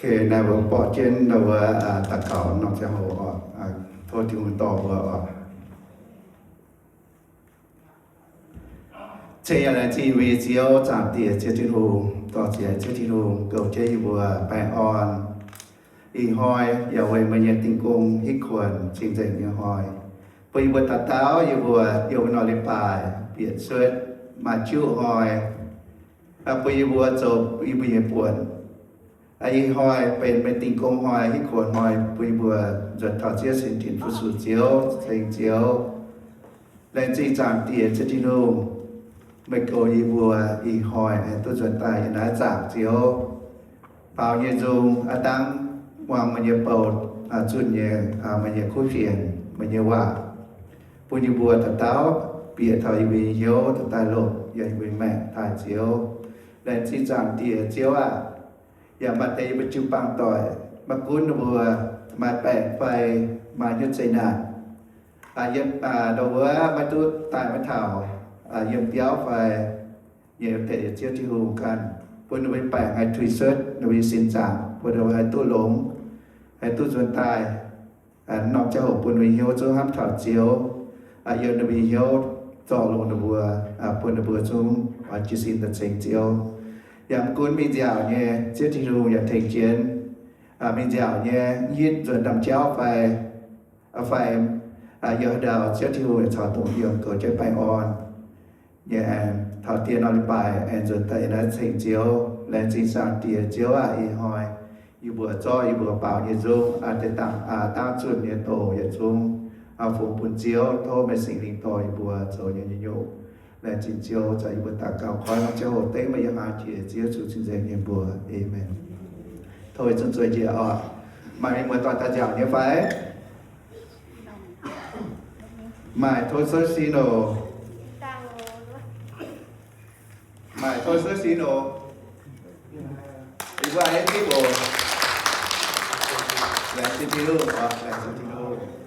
Naaiv mbuo borqv jienv naaiv mbuo daux gaux norm ziangh hoc oc, tov Tin-Hungh dorh mbuo oc. Cing yaac laengz zingh mbuo nyei Ziouv, Zaangc Diex, Ziouv Tin-Hungh, dorh ziex Ziouv Tin-Hungh goux jienv yie mbuo baengh orn. Ih hnoi yaac weic meih nyei dingh gong hitv kuonx cing-nzengc nyei hnoi, bun yie mbuo dauh dauh yie mbuo yiem wuov norm leiz-baaix bieqc cuotv maaih juqv hnoi, bun yie mbuo zoux yie mbuo nyei buonc. Ih hnoi benx meih dingh gong hnoi, hitv kuonx hnoi, bun yie mbuo nzuonx taux Ziouv ceng dinc fu-sux Ziouv, ceng Ziouv. Laengz zingh Zaangc Diex, Ziouv Tin-Hungh, meih goux yie mbuo ih hnoi aengx duqv nzuonx daaih yiem naaiv zaangc Ziouv. Baaux nyei nzung aqv, dangv muangx meih nyei bou zunh nyei, meih nyei kuv fienx, meih nyei waac, bun yie mbuo dauh dauh bieqc taux yie mbuo nyei hnyouv, dauh dauh longc yiem yie mbuo nyei maengc daaih Ziouv. Laengz zingh Zaangc Diex Ziouv aac. Yaac maaih deix yie mbuo jiu-baang doic, maiv gunv ninh mbuo maaih baengc fai maaih hnyouv zeqc naanc, yiem ndau wuov maiv duqv daaih maiv taux, yiem biauv fai nyei deix, Ziouv Tin-Hungh ganh bun ninh mbuo nyei baengc haih tuix cuotv ninh mbuo nyei sin zaangc, bun ninh mbuo haih duqv longx, haih duqv nzuonx daaih norm ziangh hoc, bun ninh mbuo nyei hnyouv zungv hnamv taux Ziouv, yiem ninh mbuo nyei hnyouv zorc longx ninh mbuo, bun ninh mbuo zungv jiez sin daaih ceng Ziouv. Yaac maiv gunv mingh nziaauc nyei, Ziouv Tin-Hungh yaac tengx jienv. Mingh nziaauc nyei, hitv nzuonx ndaamv-jauv fai, fai yiem haaix ndau, Ziouv Tin-Hungh yaac caux dongh yiem goux jienv baengh orn nyei, aengx taux dieh norm leiz-baaix aengx nzuonx daaih yiem naaiv ceng Ziouv. Laengz zingh Zaangc Diex Ziouv aac, ih hnoi yie mbuo zorqv yie mbuo baaux nyei nzung, deix dangh dangv zunh nyei doz yietc zungv fungx bun Ziouv. Tov meih Singx Lingh dorh yie mbuo zoux nyei nyungc-nyungc. Laengz zingh Ziouv. Zaqc yie mbuo daux gaux koi norm ziangh hoc dengv meih yiem hnaangx jiex Ziouv Yesu cing-nzengc nyei mbuox. Aamen. Tov zunh zueiz njiec oc. Maaih mienh muoz-doic daaih nziaauc nyei fai? Maaih, tov souv sin oc. Maaih, tov souv sin oc. Yie mbuo a'hneiv dipv oc. Laengz zingh Tin-Hungh oc, laengz zingh Tin-Hungh.